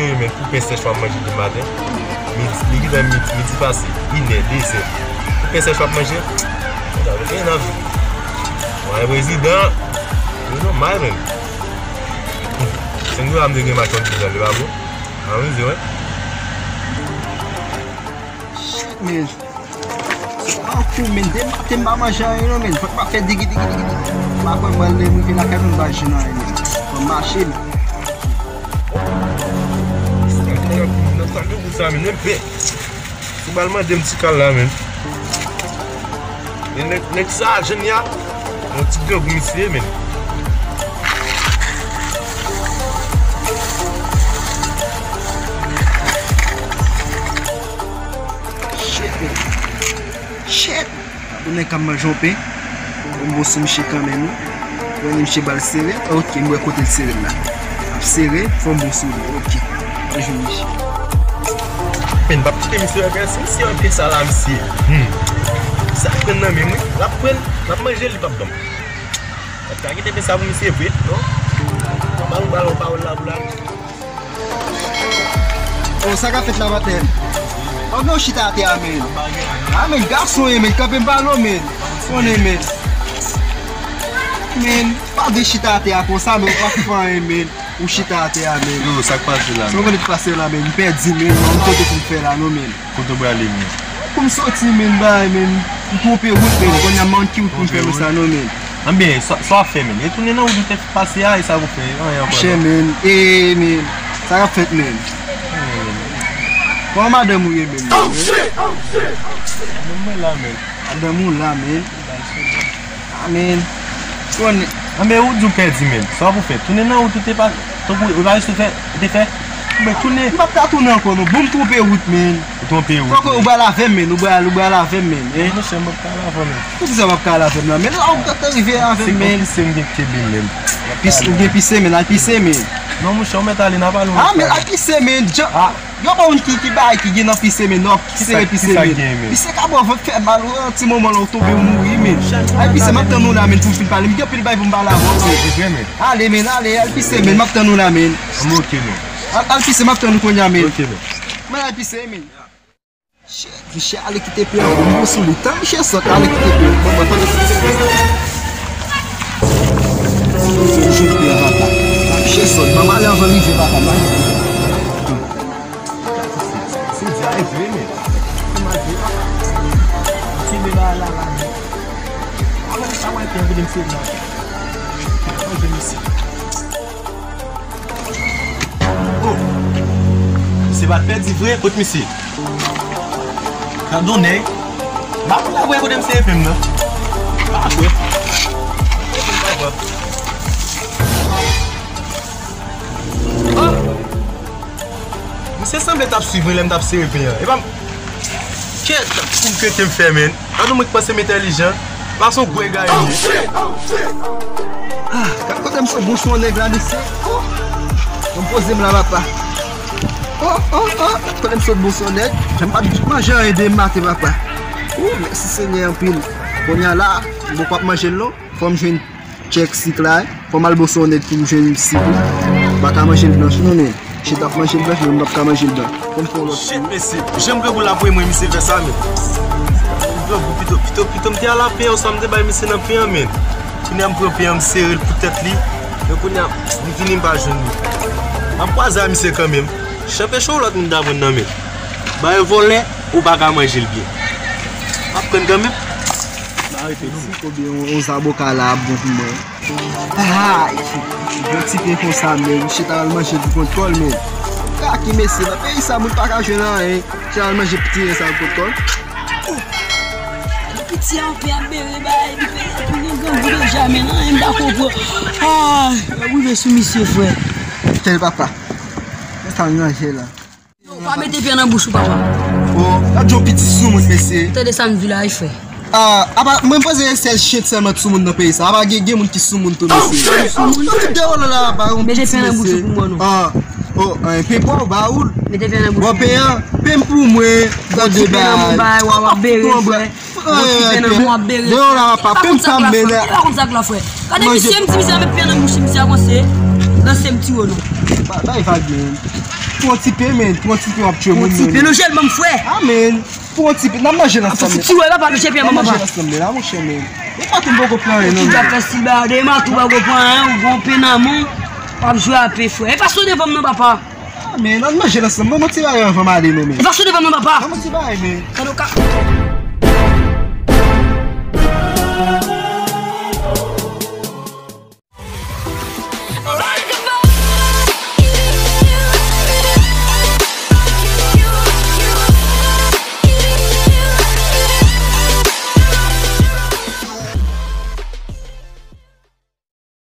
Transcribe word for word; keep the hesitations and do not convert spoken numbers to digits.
Wi, men, pou pen sèch w ap manje demen maten. Midi, li gentan midi, midi pase, inè, dezè. Pou pen sèch w ap manje? Sa vle gen anvi. Mwen, prezidan, nou nòmal, men. Senn dola m te gen machandiz la, li pa bon? Anvi, se vre? Shit, man. Tankou, men, demen maten m pa manje anyen non, men. Fòk m ap fè digi, digi, digi, digi. M pa kwè mwen lè m rive lakay mwen m pa jwenn anyen, men. Fò m mache, men. Nan tankou sa, men, men pè. Sou bal mande m ti kal la, men. E nèg, nèg sa, jèn ya, yon ti grangou misye ye, men. Shit, men. Shit. Ou nèg k ap manje yon pen. Yon bon sou misye kanmenm, wi. Ou wè misye bal sere. Ok, m wè kote l sere l la. Ap sere, fò m bon sou li. Ok. Mwen jwenn misye. Pen, m p ap kite misye wè pen. Si misye wè pen sa la, misye. Hmm. Sa pran nan men m, wi. L ap pran, l ap manje l, li p ap ban m. L ap ka kite pen sa pou misye vre, non? Mwen ba nou balon pawòl la pou la. Oh, sa k ap fèt la, patnè? Oh, men w chita atè a, men. Ah, men gason ye, men. Kanpe m pale w, men. Konnen, men. Men, pa de chita atè a konsa, men. Ou pa fè anyen, men. Ou chita atè a, men. Yo, sa k pase la, men? Sa w konnen k pase la, men? M pèdi, men. M kote pou m fè la, non, men. Kote w prale, men? Pou m soti, men, bay, men. M twonpe wout, men. Kounye a, m manke wout pou m fè, men, sa, non, men. Anben, sa, sa w ap fè, men? Retounen nan wout ou te pase a, e sa pou fè? Anyen ankò, non. Chè, men. E, men. Sa k ap fèt, men? Kòman madanm ou ye, men? Madanm mwen la, men. Madanm ou la, men. Ah, men. Konnen. Anben, ou di w pèdi, men. Sa w pou fè? Tounen nan wout ou te pa, tankou ou pa jis te fè, te fè. Men tounen. M p ap ka tounen ankò, non. Bon, m twonpe wout, men. Ou twonpe wout, men. Fòk ou pral avè m, men. Ou pral, ou pral avè m, men. Hein? Monchè, m p ap ka al avè w, men. Poukisa w p ap ka al avè m la, men? La ou gentan rive avè m, men. Se konn pise m gen kenbe, men. Pis, ou gen pise, men. Al pise, men. Non, monchè, ou mèt ale, n a pale yon lòt fwa. Ah, men al pise, men. Yo pa moun ki, ki bay, ki gen nan pise, men. Non, sere pise, men. Kisa k gen, men? Pise ka ba w vant fè mal, ou, yon ti moman la, ou tonbe, ou mouri, men. Al pise, m ap tann ou la, men, pou m fin pale. M gen anpil bay pou m pale avè w, men. Se vre, men. Ale, men, ale, al pise, men. M ap tann ou la, men. Anben, ok, men. Al, al pise, m ap tann ou kounye a, men. Ok, men. Men al pise, men. Shit, misye ale kite pen an, bon, bon sou li. Tan misye sot, ale kite pen an. Bon, bon, bon. Misye jwenn pen an, papa. Tan misye sot, ban m ale anvan l rive, papa. M ale. Se di a, e vre, men. Se mal vre, papa. Kenbe la, la, la, men. Avan sa, wè, pen an, kote misye la. Manje misye. Oh! Misye pa t pèdi vre, kot misye? Gadon nèg. M pa konn la wè kote misye pen m nan. M pa kwè. Oh! Misye sanble t ap swiv mwen lè m t ap sere pen an. E pa m. Kèt, pou kete m fè, men. Gadon mwen ki panse m entèlijan. Pase yon gwo egare m ye. Ah, gad kote m sot bon sou yon nèg la, mesye. Oh! Bon, poze m la, papa. Oh, oh, oh! Gad kote m sot bon sou yon nèg. M pa t manje anyen demen maten, papa. Oh, mèsi Senyè anpil. Kounye a la, m poko ap manje l non. Fò m jwenn tchèk sik la, fò m al bon sou yon nèg pou m jwenn sik la. M pa ka manje l blanch non, men. Misye t ap manje l blanch, men m p ap ka manje l blanch. Fò m fè yon lòt. Shit, mesye. Jan m grangou la voye mwen, misye fè sa, men. M grangou pito, pito, pito m te al a pen an, sa m te bay misye nan pen an, men. Kounye a m pran pen an, m sere l pou tèt li. Men kounye a, m vini m pa jwenn li. M ap kwaze a misye kanmenm. Chan peche w lòt moun ta pran nan men. Ba yo vòlè, ou pa ka manje l byen. M ap pran kanmenm. M arete non. Oubyen yon, yon zaboka la ap bon pou mwen. Ay, yon ti pen konsa, men, misye ta al manje pou kont kò l, men. Kaki mesye, nan peyi sa, moun pa ka jwenn anyen. Misye al manje ti pen sa pou kont kò l. Oh! Piti a anpe ap bere bay, li peye pou yon grangou deja, men, anyen m pa konpran. Ay, ap rive sou misye, frè. Tèl papa. Sa l ranje la. Yo, pa mete pen nan bouch ou, papa. Oh, gad yon piti soumoun, mesye. Tande sa m di la, wi, frè. Ah, apa, mwen panse se sèl chen sèlman ki soumoun nan peyi sa. Apa, gen, gen moun ki soumoun tou, mesye. Soumoun? Tout deyò la, apa, yon piti, mesye. Mete pen nan bouch ou pou mwen, non. Ah, oh, eh, pen pa w ba ou. Mete pen nan bouch ou. Bon, pen an, pen pou mwen. Bon, ti pen nan mwen, bay, w ap bere, frè. Bon, ti pen nan mwen, w ap bere. Deyò la, apa, pen sa m bere. Li pa konn sa k la, frè. Gade misye, m di misye ap met pen nan bouch misye a konsa. Nan se m ti wo, non. Ba, bay vag, men. Pou yon ti pe, men. Pou yon ti pe, w ap tchwe moun. Pou yon ti pe, non, jèl, ban m, frè. Ah, men. Pou yon ti pe. N ap manje nan sanm. Fouti wè, papa, nou chèpye, papa. N ap manje nan sanm, men. Ah, monchè, men. E pa tou m poko pran, non. Ou ap fè stil bagay, de matou, pa konprann, hein, ou gon pen nan men w, w ap jwe a pe, frè. E pa sou devan m, non, papa. Ah, men, ann manje nan sanm. Ban m yon ti bagay anvan m ale, non, men. E pa sou devan m, non, papa. Ban m yon ti bagay, men. Kado ka.